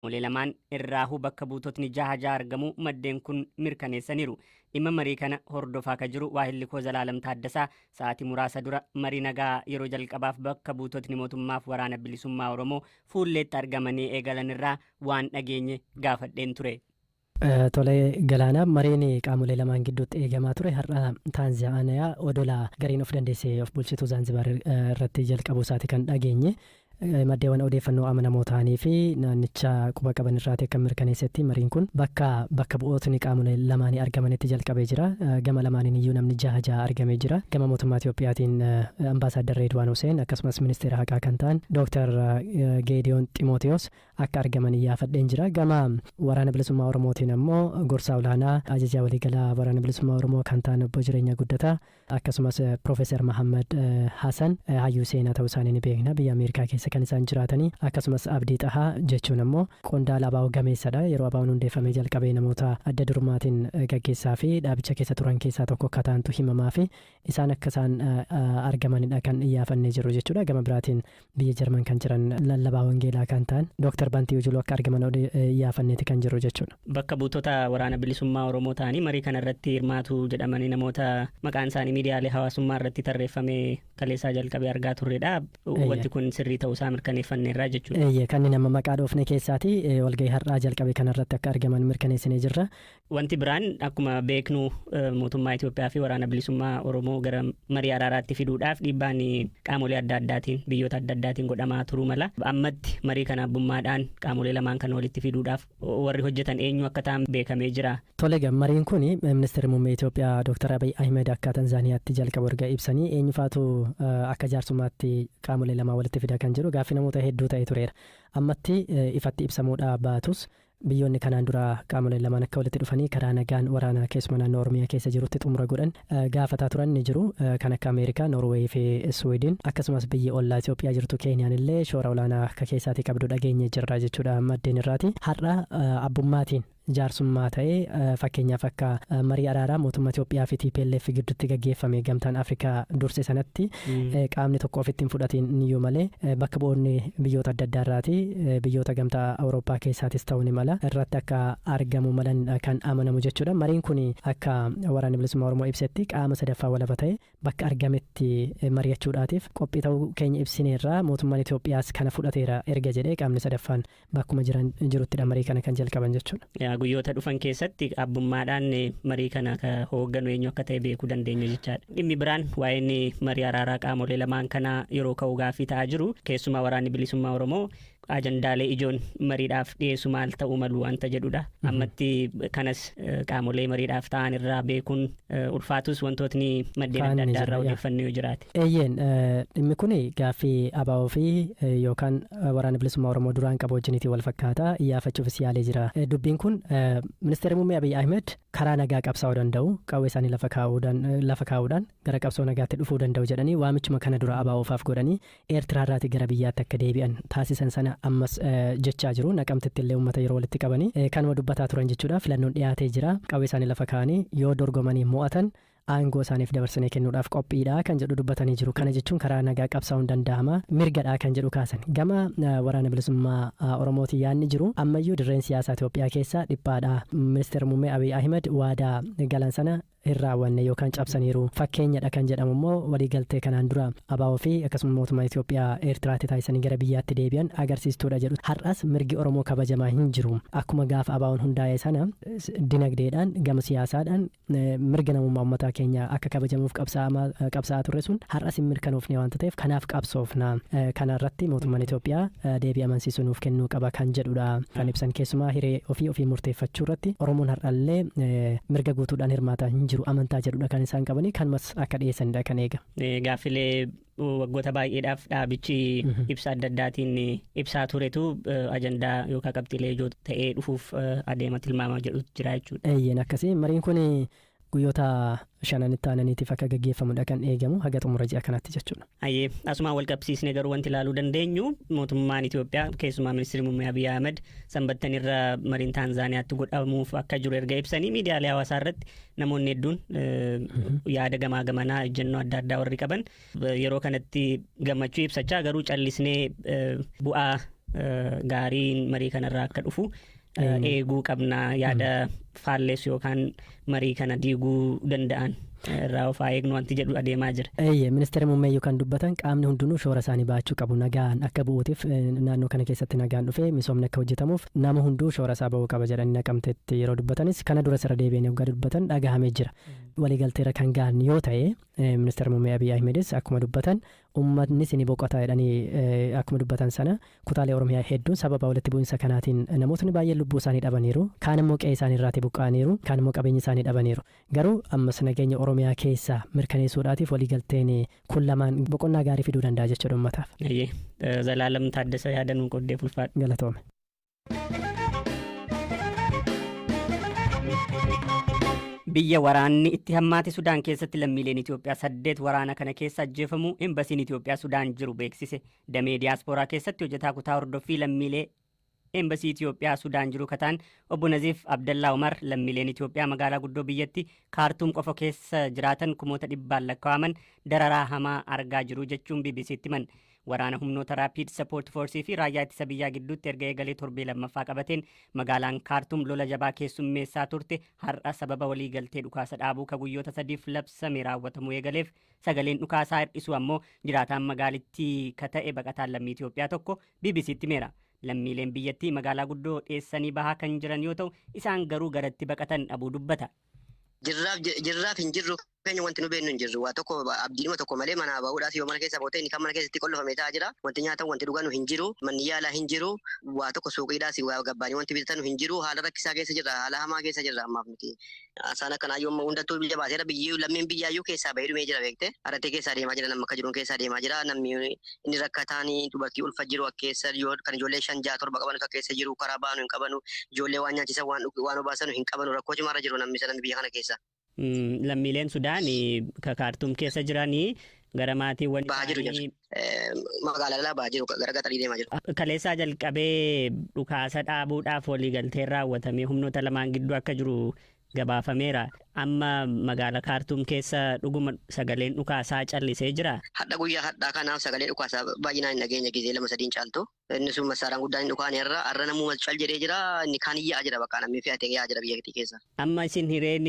Qaamolee lamaan irraahuu bakka buutotni jaha jaha argamuu maddeen kun mirkaneessaniiru. Dhimma marii kana hordofaa ka jiru waahilli koo Zalaalam Taaddasaa sa'aatii muraasa dura marii nagaa yeroo jalqabaaf bakka buutotni mootummaaf Waraana Bilisummaa Oromoo fuulleetti argamanii eegalan irraa waan dhageenye gaafadheen ture. Tole Galaanaa, mariin qaamolee lamaan gidduutti eegamaa ture har'a Taanzaaniyaa odola gariin of dandeessee of bulchitu Zaanzibaar irratti jalqabuu isaati kan dhageenye. Maddeewwan odeeffannoo amanamoo ta'anii fi naannicha quba qaban irraati akka mirkaneessetti mariin kun bakka bakka bu'ootni qaamolee lamaanii argamanitti jalqabee jira. Gama lamaaniin iyyuu namni jaha jaha argamee jira. Gama mootummaa Itiyoophiyaatiin Ambaasaaddar Reedwaan Huseen akkasumas ministeera haqaa kan ta'an Dooktar Geediyoon Ximootiyoos akka argaman iyyaafadheen jira. Gama Waraana Bilisummaa Oromootiin ammoo gorsaa olaanaa ajajaa waliigalaa Waraana Bilisummaa Oromoo kan ta'an Obbo Jireenyaa Guddataa akkasumas Piroofeesar Mahammad Hasan hayyuu seenaa ta'uu isaanii ni beekna, biyya Ameerikaa keessa kan isaan jiraatanii, akkasumas Abdii Xahaa jechuun ammoo qondaala ABO gameessadha. Yeroo ABOn hundeeffamee jalqabee namoota adda durummaatiin gaggeessaa fi dhaabicha keessa turan keessaa tokko akka ta'antu himamaa fi isaan akka isaan argamanidha kan iyyaafannee jiru jechuudha. Gama biraatiin biyya Jarman kan jiran lallabaa wangeelaa kan ta'an Dooktar Bantii Ujuluu akka argaman iyyaafanneeti kan jiru jechuudha. Bakka buutota Waraana Bilisummaa Oromoo ta'anii marii kana irratti hirmaatu jedhamanii namoota maqaan isaanii miidiyaalee hawaasummaa irratti tarreeffamee kaleessaa jalqabee argaa turredha. Wanti kun sirrii ta'uu isaa mirkaneeffanneerra jechuudha. Eeyyee, kanneen amma maqaa dhoofne keessaati walgahii har'aa jalqabe kanarratti akka argaman mirkaneessinee jirra. Wanti biraan akkuma beeknu mootummaa Itoophiyaa fi Waraana Bilisummaa Oromoo gara marii araaraatti fiduudhaaf dhiibbaan qaamolee adda addaatiin, biyyoota adda addaatiin godhamaa turuu mala. Ammatti marii kana abbummaadhaan qaamolee lamaan kana walitti fiduudhaaf warri hojjetan eenyu akka ta'an beekamee jira? Tole egaa, mariin kun ministeerri muummee Itoophiyaa Dooktar Abiy Ahimed akka Tanzaaniyaatti jalqabu erga ibsanii eenyufaatu akka jaarsummaatti qaamolee lamaan walitti fida kan jedhu gaaffii namoota hedduu ta'ee tureera. Ammatti ifatti ibsamuudhaa baatus biyyoonni kanaan dura qaamoleen lamaan akka walitti dhufanii karaa nagaan waraana keessuma naannoo Oromiyaa keessa jirutti xumura godhan gaafataa turan ni jiru. Kan akka Ameerikaa, Noorweey fi Suwiidin, akkasumas biyyi ollaa Itoophiyaa jirtu Keeniyaan illee shoora olaanaa akka keessaatii qabdu dhageenye jirra jechuudha maddeen irraati. Har'a abbummaatiin jaarsummaa ta'ee, fakkeenyaaf akka marii araaraa mootummaa Itoophiyaa fi TPLF gidduutti gaggeeffame Gamtaan Afrikaa durse sanatti qaamni tokko ofitti hin fudhatiin iyyuu malee, bakka bu'oonni biyyoota adda addaa irraati, biyyoota Gamtaa Awurooppaa keessaatis ta'uu ni mala, irratti akka argamu malan kan amanamu jechuudha. Mariin kun akka Waraanni Bilisummaa Oromoo ibsetti qaama sadaffaa walaba ta'e bakka argametti mari'achuudhaatiif qophii ta'uu keenya ibsineerra, mootummaan Itoophiyaas kana fudhateera erga jedhee qaamni sadaffaan bakkuma jiran jiruttidha marii kana kan jalqaban jechuudha. Guyyoota dhufan keessatti abbummaadhaan marii kana ka hoogganu eenyu akka ta'e beekuu dandeenya jechaadha. Dhimmi biraan waa'een marii araaraa qaamolee lamaan kanaa yeroo ka'u gaaffii ta'aa jiru, keessumaa Waraanni Bilisummaa Oromoo ajandaalee ijoon mariidhaaf dhiyeessu maal ta'uu malu wanta jedhudha. Ammatti kanas qaamolee mariidhaaf ta'an irraa beekuun ulfaatus wantootni maddeen adda addaa irraa odeeffannoo yoo jiraate. Eeyyeen, dhimmi kun gaaffii ABO fi yookaan Waraana Bilisummaa Oromoo duraan qabu wajjiniitiin wal fakkaata, iyyaafachuufis yaalee jira. Dubbiin kun ministeerri muummee Abiy Ahmed karaa nagaa qabsaa'uu danda'u, qawwee isaanii lafa kaa'uudhaan gara qabsoo nagaatti dhufuu danda'u jedhanii waamichuma kana dura ABOfaaf godhanii Eertiraa irraatii gara biyyaatti akka deebi'an taasisan sana ammas jechaa jiru. Naqamtitti illee uummata yeroo walitti qabanii kanuma dubbataa turan jechuudha. Filannoon dhiyaatee jira. Qawwee isaanii lafa kaa'anii yoo dorgomanii mo'atan aangoo isaaniif dabarsinee kennuudhaaf qophiidha kan jedhu dubbatanii jiru. Kana jechuun karaa nagaa qabsaa'uun danda'ama, mirgadha kan jedhu kaasan. Gama Waraana Bilisummaa Oromootiin yaadni jiru ammayyuu dirreen siyaasaa Itoophiyaa keessaa dhiphaadha. Ministeerri muummee Abiy Ahimed waadaa galan sana hin raawwanne yookaan cabsaniiru. Fakkeenyadha kan jedhamu immoo waliigaltee kanaan dura ABO fi akkasuma mootummaan Itoophiyaa Eertiraatti taasisanii gara biyyaatti deebi'an agarsiistuudha jedhu. Har'as mirgi Oromoo kabajamaa hin jiru. Akkuma gaafa ABOn hundaa'e sana dinagdeedhaan, gama siyaasaadhaan mirga namummaa uummataa keenya akka kabajamuuf qabsaa'aa turre sun har'as hin mirkanoofne waanta ta'eef kanaaf qabsoofna. Kana irratti mootummaan Itoophiyaa deebii amansiisu nuuf kennuu qaba kan jedhudha kan ibsan. Keessumaa hiree ofii ofii murteeffachuu irratti Oromoon har'allee mirga guutuudhaan hirmaataa hin jiru amantaa jedhudha kan isaan qabanii, kanumas akka dhiyeessanidha kan eega. Gaaffilee waggoota baay'eedhaaf dhaabichi ibsa adda addaatiin ibsaa turetu ajandaa yookaan qabxiilee ijoo ta'ee dhufuuf adeema tilmaama jedhutu jira jechuudha. Eeyyeen, akkasii. Mariin kun guyyoota shananitti aananiitiif akka gaggeeffamudha kan eegamu, haga xumura ji'a kanatti jechuudha. Ayyee, asumaan wal qabsiisnee garuu wanti ilaaluu dandeenyu mootummaan Itoophiyaa, keessumaa ministeerri muummee Abiy Ahmed, sanbattan irra mariin Taanzaaniyaatti godhamuuf akka jiru erga ibsanii miidiyaalee hawaasaa irratti namoonni hedduun yaada gamaa gamanaa, ejjennoo adda addaa warri qaban yeroo kanatti gammachuu ibsachaa garuu callisnee bu'aa Gaariin marii kanarraa akka dhufu eeguu qabna, yaada faalleessu yookaan marii kana diiguu danda'an irraa of haa eegnu wanti jedhu adeemaa jira. Eeyyee, ministeera muummeeyyuu kan dubbatan qaamni hundinuu shoora isaanii baachuu qabu, nagaan akka bu'uutiif, naannoo kana keessatti nagaan dhufee misoomni akka hojjetamuuf nama hunduu shoora isaa bahuu qaba jedhanii Naqamteetti yeroo dubbatanis kana dura irra deebi'anii waggaa dubbatan dhagahamee jira. Waliigalteerra kan gahan yoo ta'e, ministeera muummee Abiy Ahimedis akkuma dubbatan uummannis ni boqota jedhanii akkuma dubbatan sana, kutaalee Oromiyaa hedduun sababa walitti bu'insa kanaatiin namootni baay'een lubbuu isaanii dhabaniiru. Kaan immoo qe'ee isaanii irraatii buqqa'aniiru. Kaan immoo qabeenya isaanii dhabaniiru. Garuu ammas nageenya Oromiyaa keessaa mirkaneessuudhaatiif waliigalteen kun lamaan boqonnaa gaarii fiduu danda'a jechuudha uummataaf. Zalaalam Taaddasa, yaada nuu qooddeef ulfaadhu. Galatoome. Biyya waraanni itti hammaate Sudaan keessatti lammiileen Itoophiyaa 8 waraana kana keessa ajjeefamuu Embasiin Itoophiyaa Sudaan jiru beeksise. Damee diyaaspooraa keessatti hojjetaa kutaa hordoffii lammiilee Embasii Itoophiyaa Sudaan jiru kataan obbo Naziif Abdallaa Umar, lammiileen Itoophiyaa magaalaa guddoo biyyatti Kaartuum qofa keessa jiraatan kumoota dhibbaan lakkaa'aman dararaa hamaa argaa jiru jechuun BBCtti himan. Waraana humnoota Rapid Support Force fi raayyaa ittisa biyyaa gidduutti erga eegalee torbee lammaffaa qabateen magaalaan Kaartuum lola jabaa keessummeessaa turte har'a sababa waliigaltee dhukaasa dhaabuu ka guyyoota 3f labsame raawwatamuu eegaleef sagaleen dhukaasaa hir'isuu ammoo jiraataan magaalittii ka ta'e baqataan lammii Itoophiyaa tokko BBCtti himeera. Lammiileen biyyattii magaalaa guddoo dheessanii bahaa kan jiran yoo ta'u, isaan garuu garatti baqatan dhabuu dubbata. Jirraaf hin jirru keenya wanti nu beeknu hin jirru. Waa tokko abdiinuma tokko malee manaa bahuudhaaf yoo mana keessa boote, inni kan mana keessatti qollofamee taa'aa jira. Wanti nyaatan, wanti dhuganu hin jiru. Manni yaalaa hin jiru. Waa tokko suuqiidhaas waa gabbaanii wanti bitatan hin jiru. Haala rakkisaa keessa jirra. Haala hamaa keessa jirra ammaaf nuti. Isaan akkanaa yoo hundattuu biyya baaseera, biyyi lammiin biyyaayyuu keessaa bahee dhumee jira, beekte. Haratee keessaa deemaa jira, namni akka jiruun keessaa deemaa jira. Namni inni rakkataan dubartii ulfa jiru keessa yoo kan ijoollee shan, ja'a, torba qabanu keessa jiru, karaa baanu hin qabanu. Ijoollee waan nyaachisan, waan obaasanu hin qabanu. Rakkoo cimaarra jiru namni sana biyya kana keessa. Lammiileen Sudaan ka Kaartuum keessa jiranii gara maatiiwwan Bahaa jiru. Magaalaa alaa bahaa jiru, gara gaxarii deemaa jiru. Kaleessaa jalqabee dhukaasa dhaabuudhaaf waliigalteen raawwatamee humnoota lamaan gidduu akka jiru gabaafameera. Amma magaala Kaartuum keessa dhuguma sagaleen dhukaasaa callisee jira? Hadha, guyyaa hadhaa kanaaf sagalee dhukaasaa baay'inaan hin dhageenya, gizee lama sadiin caaltu. Inni sun masaaraan guddaan hin dhukaane irra har'a namuu cal jedhee jira, inni kaan yaa'aa jira, bakka namni fe'atee yaa'aa jira biyya keessa. Amma isin hireen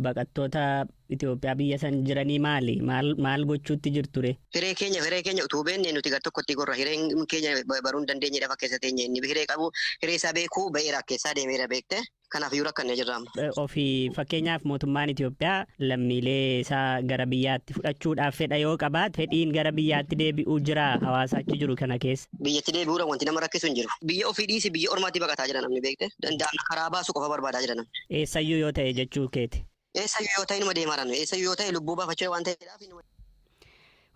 baqattoota Itoophiyaa biyya san jiranii maali? Maal gochuutti jirture? Hiree keenya utuu beekne nuti gar tokkotti gorra. Hireen keenya baruu hin dandeenye lafa keessa teenye. Inni hiree qabu hiree isaa beekuu ba'eera, keessaa deemeera, beekte. Kanaaf iyyuu rakkannee jirra amma. Ofii fakkeenyaaf mootummaan Itoophiyaa lammiilee isaa gara biyyaatti fudhachuudhaaf fedha yoo qabaate, fedhiin gara biyyaatti deebi'uu jira hawaasa achi jiru kana keessa? Biyyatti deebi'uudhaan wanti nama rakkisu hin jiru. Biyya ofii dhiisi, biyya ormaatti baqataa jira namni, beekte. Danda'amna karaa baasu qofa barbaadaa jira namni. Eessayyuu yoo ta'e jechuu keeti? Eessayyuu yoo ta'e inuma deemaa jiran. Eessayyuu yoo ta'e lubbuu baafachuu waan ta'eedhaaf.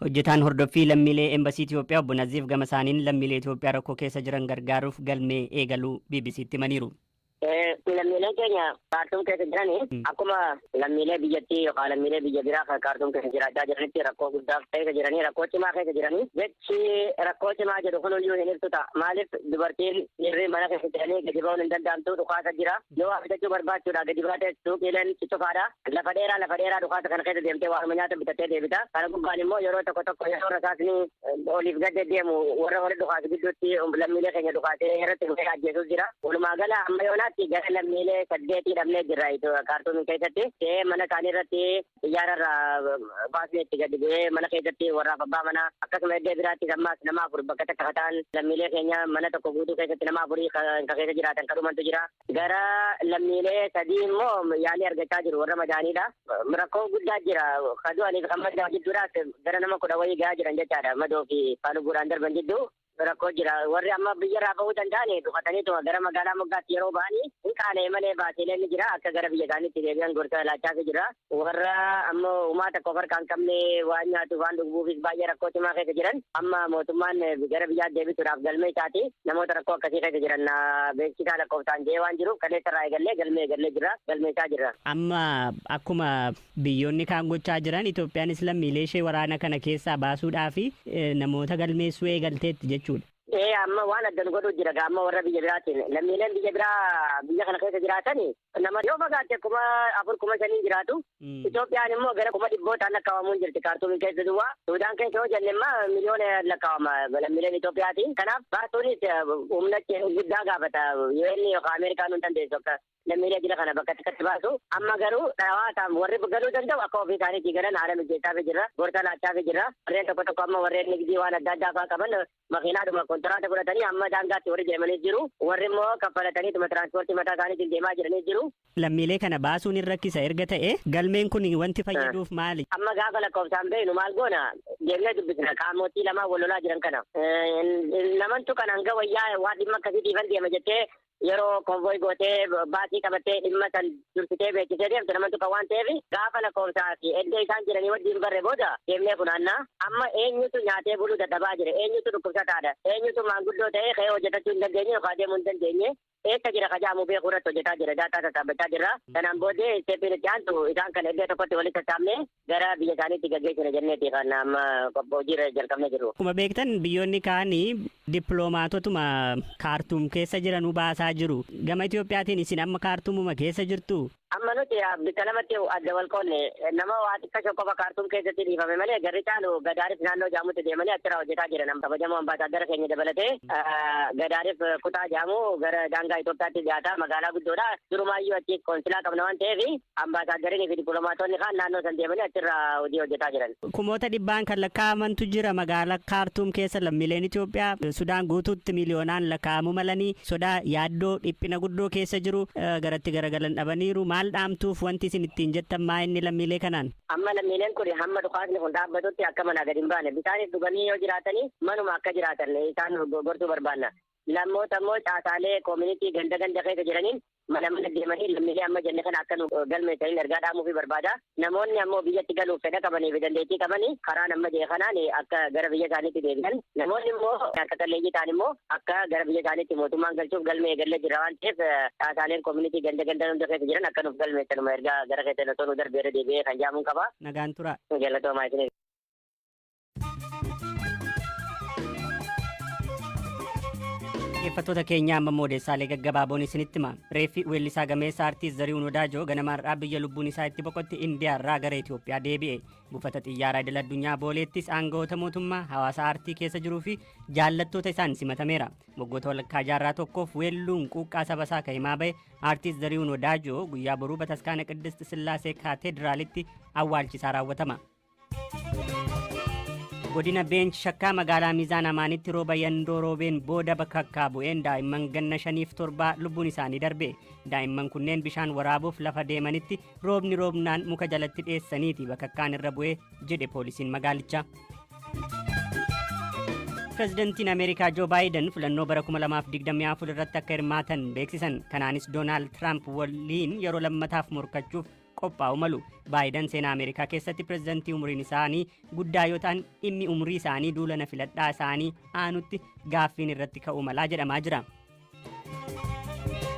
Hojjetaan hordoffii lammiilee Embasii Itoophiyaa obbo Naziif gama isaaniin lammiilee Itoophiyaa rakkoo keessa jiran gargaaruuf galmee eegaluu BBCtti himaniiru. Lammiileen keenya Kaartuum keessa jiranii akkuma lammiilee biyyattii yookaan lammiilee biyya biraa kan Kaartuum keessa jiraachaa jiranitti rakkoo guddaa keessa jiranii, rakkoo cimaa keessa jiranii. Jechi rakkoo cimaa jedhu kunuyyuu hin ibsu ta'a. Maaliif, dubartiin dhiirri mana keessa jiranii gadi ba'uun hin danda'amtu, dhukaasa jira. Yoo waa bitachuu barbaachuudha gadi baate, suuqiileen cufaadha. Lafa dheeraa, lafa dheeraa dhukaasa kana keessa deemtee waanuma nyaata bitattee deebita. Kana gubbaan immoo yeroo tokko tokko yeroo rasaasni oliif gad deemu warra warra dhukaasu gidduutti lammiilee keenya dhukaasee irratti dhufee ajjeesus jira. Walumaa gala amma yoonaatti gara lammiilee saddeetii dhabnee jirra Kaartuumin keessatti. Ta'ee mana isaanii irratti xiyyaara irraa baasni itti gadi bu'ee mana keessatti warraaf abbaa manaa, akkasuma iddoo biraattis ammaas nama afur bakka takka ta'an, lammiilee keenya mana tokko guutuu keessatti nama afurii kan keessa jiraatan kadhumantu jira. Gara lammiilee sadii immoo yaalii argachaa jiru, warra madaaniidha. Rakkoo guddaa jira. Kan du'aniif kan madaa'an jidduudhaas gara nama 10 wayii gahaa jiran jechaadha. Madoo fi lubbuudhaan darban jidduu rakkoo jira. Warri amma biyya irraa bahuu danda'an dhukataniituma gara magaalaa moggaatti yeroo bahanii hin qaana'e malee baasiileen ni jira. Akka gara biyya isaaniitti deebi'an gorsa laachaa jira. Warra ammoo uumaa tokko of harkaa hin qabne, waan nyaatu waan dhuguufis baay'ee rakkoo cimaa keessa jiran, amma mootummaan gara biyyaatti deebisuudhaaf galmee isaati namoota rakkoo akkasii keessa jiran beeksisaa lakkoofsaan jee waan jiruuf kaleessa irraa eegallee galmee eegallee jira, galmeessaa jirra. Amma akkuma biyyoonni kaan gochaa jiran, Itoophiyaanis lammiilee ishee waraana kana keessaa baasuudhaaf namoota galmeessuu eegalteetti jechuudha. Ee, amma waan adda nu godhu jira amma warra biyya biraatiin. Lammiileen biyya biraa biyya kana keessa jiraatan nama yoo fagaatte 4000, 5000 jiraatu. Itoophiyaan immoo gara kuma dhibbootaan lakkaa'amuun jirti Kaartuumiin keessa duwwaa. Suudaan keessa yoo jenne immoo miliyoona lakkaa'ama lammiileen Itoophiyaati. Kanaaf baasuunis humna guddaa gaafata. UN yookaan Ameerikaan hin dandeessu akka lammiilee jira kana bakka takkatti baasu. Amma garuu dhawaataan warri galuu danda'u akka ofii isaaniitii galan haala mijeessaafii jirra. Gorsa laachaafii jirra. Warreen tokko tokko amma warreen nigdii waan adda addaa fa'aa qaban makiinaadhuma kontiraata fudhatanii amma daangaatti warri deemanii jiru. Warri immoo kaffalataniituma tiraanspoortii mataa isaaniitiin deemaa jiranii jiru. Lammiilee kana baasuun hin rakkisa erga ta'e, galmeen kun wanti fayyaduuf maali? Amma gaafa lakkoofsaan beeknu maal goona, deemnee dubbisna qaamotii lamaan wal lolaa jiran kana. Namantu kan hanga wayyaa waan dhimma akkasiitiifan deema jettee yeroo konvoy gootee baasii qabattee dhimma san dursitee beeksisee deemte namantu kan waan ta'eef, gaafa lakkoofsaa fi iddoo isaan jiranii wajjin barre booda deemnee funaannaa. Amma eenyutu nyaatee buluu dadhabaa jira, eenyutu dhukkubsataadha, eenyutu maanguddoo ta'ee ka'ee hojjetachuu hin dandeenye yookaan deemuu hin dandeenye, eessa jira kajaamu beekuu irratti hojjetaa jira, daataa sassaabachaa jirra. Kanaan booddee step iin itti aantu isaan kana iddoo tokkotti walitti sassaabnee gara biyya isaaniitti gaggeessina jenneeti kan amma hojiirra jalqabnee jirru. Akkuma beektan, biyyoonni kaanii dippiloomaatotuma Kaartuum keessa jiranuu baasaa jiru. Gama Itoophiyaatiin isin amma Kaartuumuma keessa jirtu? Amma nuti bikka lamatti adda wal qoonne. Nama waa xiqqasho qofa Kaartuum keessatti dhiifame malee garri caalu Gadaarif naannoo jaamutti deemanii achirraa hojjetaa jiran. Kabajamoo ambaasaaddara keenya dabalatee Gadaarif kutaa jaamu gara daangaa Itoophiyaatti dhiyaata, magaalaa guddoodha. Durumaayyuu achi koonsilaa qabna waan ta'eef ambaasaaddariin fi dippiloomaatonni kaan naannoo san deemanii achirraa hojii hojjetaa jiran. Kumoota dhibbaan kan lakkaa'amantu jira magaalaa Kaartuum keessa lammiileen Itoophiyaa. Sudaan guutuutti miliyoonaan lakkaa'amuu malanii sodaa, yaaddoo, dhiphina guddoo keessa jiru, garatti garagalan dhabaniiru. Maal dhaamtuuf? Wanti isin ittiin jettan maa inni lammiilee kanaan? Amma lammiileen kun hamma dhukaasni kun dhaabbatutti akka manaa gadi hin baane, bisaanis dhuganii yoo jiraatanii manuma akka jiraatan isaan gorsuu barbaanna. Lammoota immoo caasaalee community ganda ganda keessa jiraniin mana mana deemanii lammiilee amma jenne kana akka nu galmeessaniin ergaa dhaamuufii barbaada. Namoonni ammoo biyyatti galuuf fedha qabanii fi dandeettii qabanii karaa amma jedhe kanaan akka gara biyya isaaniitti deebi'an. Namoonni immoo harka qalleeyyii ta'an immoo akka gara biyya isaaniitti mootummaan galchuuf galmee eegallee jira waan ta'eef, caasaaleen community ganda ganda hunda keessa jiran akka nuuf galmeessanuma ergaa gara keessan osoo nu darbeera deebi'ee kan jaamuun qaba. Nagaan tura. Galatoomaa isin. Dhaggeeffattoota keenya, amma immoo odeessaalee gaggabaaboon isinitti hima. Reeffi weellisaa gameessa Aartiist Zarihuun Wadaajoo ganama har'aa biyya lubbuun isaa itti boqotte Indiyaarraa gara Itoophiyaa deebi'e. Buufata xiyyaaraa idil addunyaa Booleettis aangawoota mootummaa, hawaasa aartii keessa jiruu fi jaallattoota isaan simatameera. Waggoota walakkaa jaarraa tokkoof weelluun quuqqaa saba isaa kan himaa bahe Aartiist Zarihuun Wadaajoo guyyaa boruu bataskaana Qiddist Sillaasee Kaateediraalitti awwaalchisaa raawwatama. Godina Beench Shakkaa magaalaa Miizaan Amaanitti rooba yandoo roobeen booda bakka bu'een daa'imman ganna 5f 7 lubbuun isaanii darbe. Daa'imman kunneen bishaan waraabuuf lafa deemanitti roobni roobnaan muka jalatti dheessaniiti bakakkaan irra bu'ee jedhe poolisiin magaalichaa. Pireezidantiin Ameerikaa Joo Baayiden filannoo bara 2024 irratti akka hirmaatan beeksisan. Kanaanis Doonaald Tiraamp waliin yeroo lammataaf morkachuuf qophaa'u malu. Baayiden seenaa Ameerikaa keessatti pireezidantii umuriin isaanii guddaa yoo ta'an, dhimmi umurii isaanii duula na filadhaa isaanii aanutti gaaffiin irratti ka'uu malaa jedhamaa jira.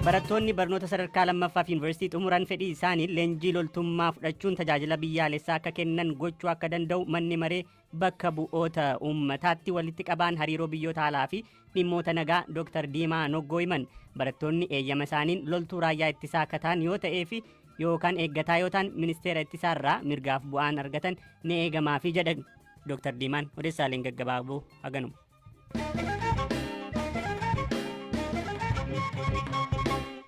Barattoonni barnoota sadarkaa lammaffaa fi yuunivarsiitii xumuran fedhii isaanii leenjii loltummaa fudhachuun tajaajila biyyaalessaa akka kennan gochuu akka danda'u manni maree bakka bu'oota uummataatti walitti qabaan hariiroo biyyoota alaa fi dhimmoota nagaa Dr. Diimaa Noggoo himan. Barattoonni eeyyama isaaniin loltuu raayyaa ittisaa akka ta'an yoo ta'ee fi yookaan eeggataa yoo ta'an, ministeera ittisaarraa mirgaaf bu'aan argatan ni eegamaafi jedhan Dr. Diimaan. Odeessaaleen gaggabaaboo haganuma.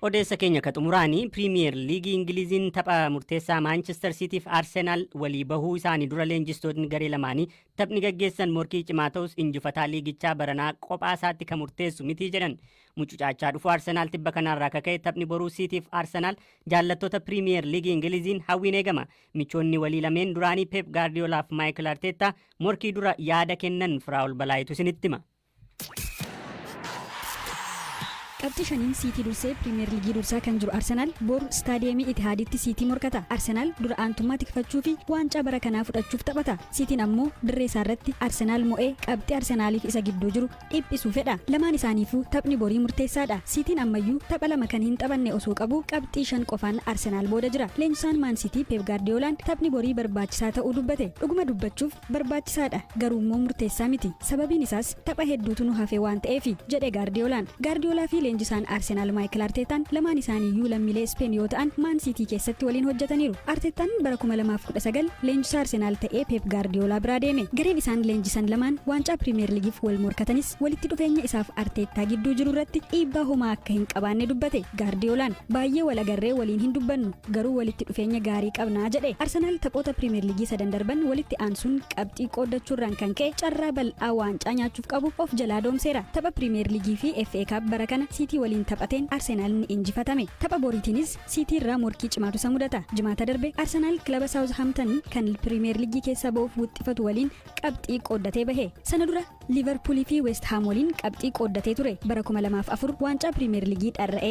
Odeessa keenya ka xumuraanii, Piriimiyer Liigii Ingiliziin tapha murteessaa Maanchestar Siitiif Arsenaal walii bahuu isaanii dura leenjistootni garee lamaanii taphni gaggeessan morkii cimaa ta'us, injifataa liigichaa baranaa kophaa isaatti kan murteessu miti jedhan. Mucucaachaa dhufu Arsenaal tibba kanaarraa kaka'e taphni boruu Siitiif Arsenaal jaallattoota Piriimiyer Liigii Ingiliziin hawwiin eegama. Michoonni walii lameen duraanii Pep Gaardiyoolaaf Maayikil Arteettaa morkii dura yaada kennan Firaa'ol Balaayitu isinitti hima. Qabxii 5n Siitii dursee Piriimeer Liigii dursaa kan jiru Arsenaal boru istaadiyeemii Itihaaditti Siitii morkata. Arsenaal dura aantummaa tikfachuu fi waancaa bara kanaa fudhachuuf taphata. Siitiin ammoo dirree isaarratti Arsenaal mo'ee qabxii Arsenaaliif isa gidduu jiru dhiphisuu fedha. Lamaan isaaniifuu taphni borii murteessaadha. Siitiin ammayyuu tapha 2 kan hin taphanne osoo qabu qabxii 5 qofaan Arsenaal booda jira. Leenjisaan Maan Siitii Peep Gaardiyoolaan taphni borii barbaachisaa ta'uu dubbate. Dhuguma dubbachuuf barbaachisaadha, garuu immoo murteessaa miti. Sababiin isaas tapha hedduutu nu hafe waan ta'eefi, jedhe Gaardiyoolaan. Gaardiyoolaa fi leenjisaan Arsenaal Maayikil Arteetaan lamaan isaaniiyyuu lammiilee Ispeen yoo ta'an, Maan Siitii keessatti waliin hojjetaniiru. Arteetaan bara 2019 leenjisaa Arsenaal ta'ee Peep Gaardiyoolaa biraa deeme. Gareen isaan leenjisan lamaan waancaa Piriimeer Liigiif wal morkatanis, walitti dhufeenya isaaf Arteettaa gidduu jiru irratti dhiibbaa homaa akka hin qabaanne dubbate Gaardiyoolaan. Baay'ee wal agarree waliin hin dubbannu, garuu walitti dhufeenya gaarii qabnaa, jedhe. Arsenaal taphoota Piriimeer Liigii sadan darban walitti aansuun qabxii qooddachuurraan kan ka'e carraa bal'aa waancaa nyaachuuf qabu of jalaa doomseera. Tapha Piriimeer Liigii fi FA Cup bara kana Siitii waliin taphateen Arsenaal ni injifatame. Tapha boriitiinis Siitii irraa morkii cimaatu isa mudata. Jimaata darbe Arsenaal kilaba Saawuzhaamtan kan Piriimeer Liigii keessa ba'uuf wuxxifatu waliin qabxii qooddatee bahe. Sana dura Liivarpuulii fi West Haam waliin qabxii qooddatee ture. Bara 2004 waancaa Piriimeer Liigii dharra'ee